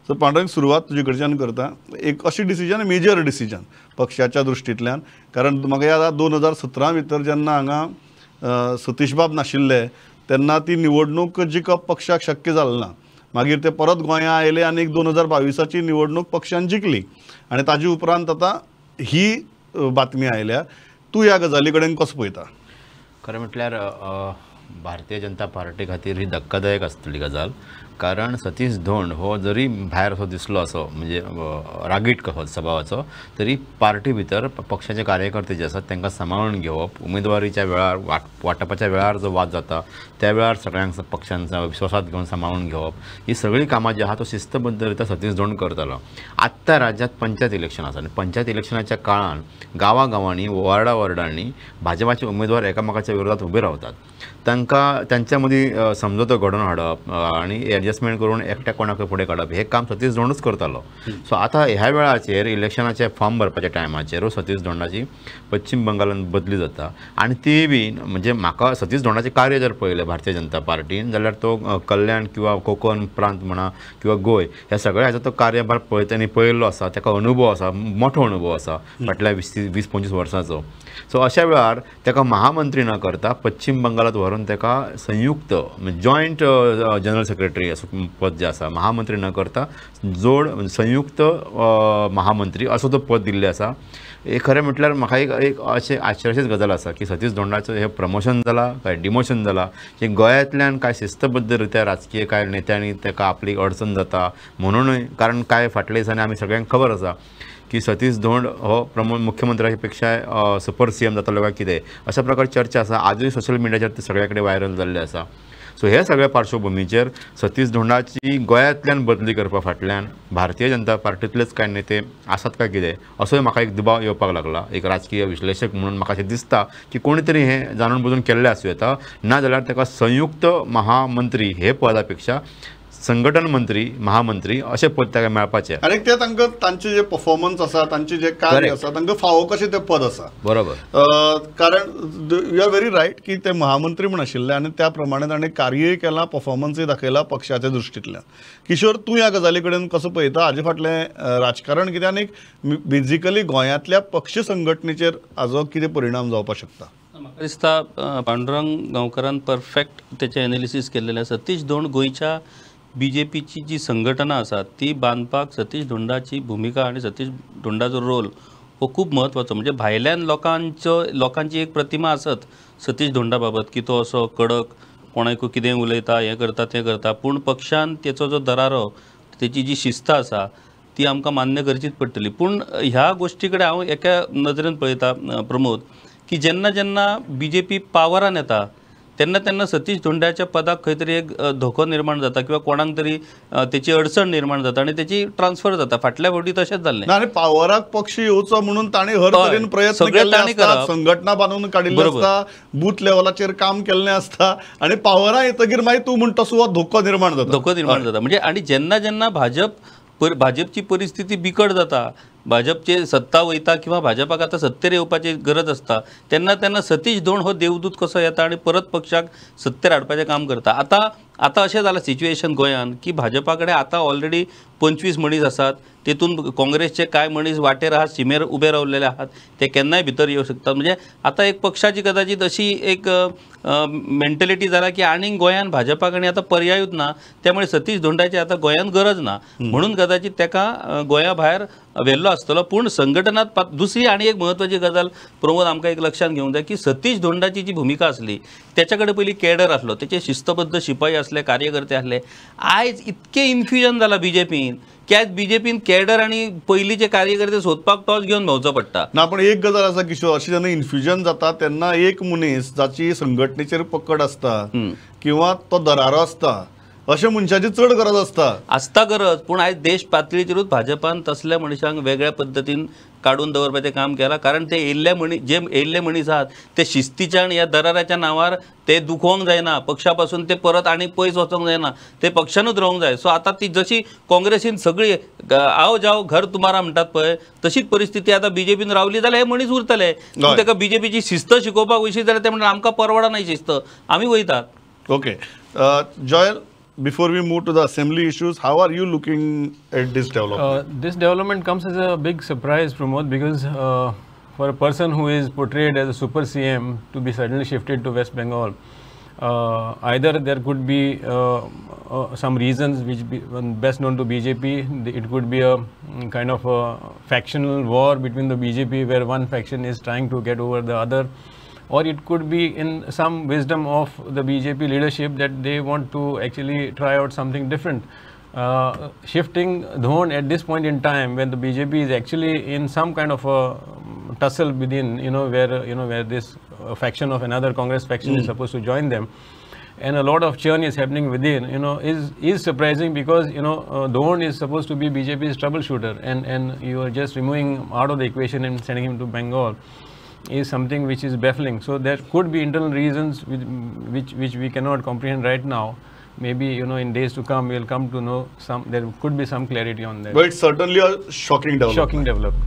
So Pandurang, सुरवात तुजे कडच्यान करता. एक अशी डिसिजन, मेजर डिसिजन पक्षाच्या दृश्टींतल्यान, कारण म्हाका याद आसा 2017 भितर जेन्ना हांगा सतीशबाब नाशिल्ले तेन्ना ती निवडणूक जिखप पक्षाक शक्य जालें ना. मागीर ते परत गोंयां आयले आनी एक 2022 निवडणूक पक्षान जिखली आनी ताजे उपरांत आतां ही बातमी आयल्या. तूं ह्या गजाली कडेन कसो पळयता? खरें म्हटल्यार भारतीय जनता पार्टी खातीर ही धक्कादायक आसतली गजाल, कारण सतीश धोंड हो जरी भायर असो दिसलो असो म्हणजे रागीट कसो स्वभावाचो, तरी पार्टी भितर पक्षाचे कार्यकर्ते जे आसात तांकां सांबाळून घेवप, उमेदवारीच्या वेळार वांटपाच्या वेळार जो वाद जाता त्या वेळार सगळ्यांक पक्षांचा विश्वासात घेवन सांबाळून घेवप, ही सगळी कामां जी आहा तो शिस्तबद्ध रित्या सतीश धोंड करतालो. आत्तां राज्यांत पंचायत इलेक्शन आसा आनी पंचायत इलेक्शनाच्या काळान गांवागांवांनी वॉर्डा वॉर्डांनी भाजपाचे उमेदवार एकामेकाच्या विरोधात उबे रावतात. तांकां तांच्या मदीं समजोतो घडोवन हाडप आनी एडजस्टमेंट करून एकट्या कोणाक फुडें काडप हें काम सतीश धोंडूच करतालो. सो आतां ह्या वेळाचेर इलेक्शनाचे फॉर्म भरपाच्या टायमाचेर सतीश धोंडाची पश्चिम बंगालान बदली जाता आनी ती बी म्हणजे म्हाका सतीश धोंडाचें कार्य जर पळयलें भारतीय जनता पार्टीन जाल्यार तो कल्याण किंवा कोकण प्रांत म्हणा किंवा गोंय ह्या सगळ्या हाचो तो कार्यभार पळयता पळयल्लो आसा, ताका अनुभव आसा, मोठो अनुभव आसा फाटल्या 20-25 वर्सांचो. सो अशा वेळार ताका महामंत्री न करता पश्चिम बंगालात व्हरून ताका संयुक्त जॉयंट जनरल सेक्रेटरी असो पद जें आसा, महामंत्री न करता जोड संयुक्त महामंत्री असो तो पद दिल्लें आसा. एक खरें म्हटल्यार म्हाका एक एक अशें आश्चर्याचीच गजाल आसा की सतीश धोंडाचो हें प्रमोशन जालां काय डिमोशन जालां, की गोंयांतल्यान कांय शिस्तबद्ध रित्या राजकीय कांय नेत्यांनी ताका आपली अडचण जाता म्हणूनय, कारण कांय फाटल्या दिसांनी आमी सगळ्यांक खबर आसा की सतीश धोंड हो मुख्यमंत्र्या पेक्षा सुपर सी एम जातलो काय कितें अशा प्रकार चर्चा आसा. आजूय सोशल मिडियाचेर ते सगळ्या कडेन व्हायरल जाल्ले आसा. सो हे सगळ्या पार्श्वभुमीचेर सतीश धोंडाची गोंयांतल्यान बदली करपा फाटल्यान भारतीय जनता पार्टींतलेच कांय नेते आसात काय कितें असोय म्हाका एक दुबाव येवपाक लागला. एक राजकीय विश्लेशक म्हणून म्हाका अशें दिसता की कोणी तरी हें जाणून बुजून केल्लें आसूं येता, ना जाल्यार ताका संयुक्त महामंत्री हे पदा पेक्षा संघटन मंत्री महामंत्री अशें पद ताका मेळपाचें. आनी ते तांकां तांचे जे परफॉर्मन्स आसा, तांचे जे कार्य आसा, तांकां फावो कशें तें पद आसा. बरोबर, कारण you are very right की ते महामंत्री म्हूण आशिल्ले आनी त्या प्रमाणे ताणें कार्यय केलां, परफॉर्मन्सूय दाखयला पक्षाच्या दृश्टींतल्यान. किशोर, तूं ह्या गजाली कडेन कसो पळयता? हाजे फाटलें राजकारण कितें आनी बेजिकली गोंयांतल्या पक्ष संघटनेचेर हाजो कितें परिणाम जावपाक शकता? म्हाका दिसता पांडुरंग गांवकारान परफेक्ट तेचें एनालिसीस केल्लें आसा. सतीश धोंड गोंयच्या बीजेपीची जी संघटना आसा ती बांदपाक सतीश धोंडाची भुमिका आनी सतीश धोंडाचो रोल हो खूब म्हत्वाचो. म्हणजे भायल्यान लोकांची एक प्रतिमा आसत सतीश धोंडा बाबत की तो असो कडक, कोणाकूय कितें उलयता, हें करता तें करता, पूण पक्षान तेचो जो दरारो, तेची जी शिस्त आसा ती आमकां मान्य करचीच पडटली. पूण ह्या गोश्टी कडेन हांव एका नदरेन पळयता प्रमोद, की जेन्ना जेन्ना बीजेपी पावरान येता तेन्ना तेन्ना सतीश धोंड्याच्या पदाक खंय तरी एक धोको निर्माण जाता किंवा कोणाक तरी तेची अडचण निर्माण जाता आनी तेची ट्रान्सफर जाता. फाटल्या फावटी तशेंच जाल्लें. आनी पावराक पक्ष येवचो म्हणून ताणें हर तरेन प्रयत्न केल्ले आसता, संघटना बांदून काडिल्ली आसता, बूथ लेवलाचेर काम केल्लें आसता आनी पावरा येतकीर मागीर तूं म्हणटा तसो धोको निर्माण जाता, धोको निर्माण जाता. म्हणजे आनी जेन्ना जेन्ना भाजपची परिस्थिती बिकट जाता, भाजपचे सत्ता वयता किंवा भाजपाक आतां सत्तेर येवपाची गरज आसता तेन्ना तेन्ना सतीश धोंड हो देवदूत कसो येता आनी परत पक्षाक सत्तेर हाडपाचें काम करता. आतां आतां अशें जालां सिच्युएशन गोंयांत की भाजपा कडेन आतां ऑलरेडी 25 मनीस आसात, तेतून काँग्रेसचे कांय मनीस वाटेर आहात, शिमेर उबे रावलेले आहात, ते केन्नाय भितर येवं शकतात. म्हणजे आतां एक पक्षाची कदाचित अशी एक मेंटलिटी जाला की आनीक गोंयांत भाजपा कडेन आतां पर्यायूच ना, त्यामुळे सतीश धोंडाची आतां गोंयांत गरज ना म्हणून कदाचित ताका गोंया भायर व्हेल्लो आसतलो. पूण संघटनात दुसरी आनी एक म्हत्वाची गजाल प्रमोद आमकां एक लक्षांत घेवंक जाय की सतीश धोंडाची जी भुमिका आसली तेच्या कडेन पयलीं केडर आसलो, तेचे शिस्तबद्ध शिपाई आसले, कार्यकर्ते आसले. आयज इतकें इन्फ्युजन जालां बीजेपीन की आयज बीजेपीन केडर आनी पयलींचे कार्यकर्ते सोदपाक टॉर्च घेवन भोंवचो पडटा. ना, पण एक गजाल आसा किशोर, अशी जेन्ना इन्फ्युजन जाता तेन्ना एक मनीस जाची संघटनेचेर पकड आसता किंवा तो दरारो आसता अशे मनशाची चड गरज आसता, आसता गरज. पूण आयज देश पातळीचेरूच भाजपान तसल्या मनशांक वेगळ्या पद्दतीन काडून दवरपाचें काम केलां, कारण ते येयल्ले मनीस जे येयल्ले मनीस आहात ते शिस्तीच्या आनी ह्या दराराच्या नांवार ते दुखोवंक जायना, पक्षा पासून ते परत आनी पयस वचोंक जायना, ते पक्षानूच रावंक जाय. सो आतां ती जशी काँग्रेसीन सगळी आओ जाओ घर तुम्हारा म्हणटात पळय तशीच परिस्थिती आतां बीजेपीन रावली जाल्यार हे मनीस उरतले. ताका बीजेपीची शिस्त शिकोवपाक वयशी जाल्यार ते म्हणटा आमकां परवडना ही शिस्त, आमी वयतात. Okay Joel, Before we move to the assembly issues, how are you looking at this development? This development comes as a big surprise, Pramod, because for a person who is portrayed as a super CM to be suddenly shifted to West Bengal, either there could be some reasons which be best known to BJP. It could be a kind of a factional war between the BJP where one faction is trying to get over the other, or it could be in some wisdom of the BJP leadership that they want to actually try out something different. Shifting Dhond at this point in time when the BJP is actually in some kind of a tussle within, where this faction of another Congress faction is supposed to join them, and a lot of churn is happening within, is surprising because, Dhond is supposed to be BJP's troubleshooter, and you are just removing him out of the equation and sending him to Bengal is something which is baffling. So there could be internal reasons which we cannot comprehend right now. Maybe, in days to come, we will come to know there could be some clarity on that. But it's certainly a shocking development. Shocking development.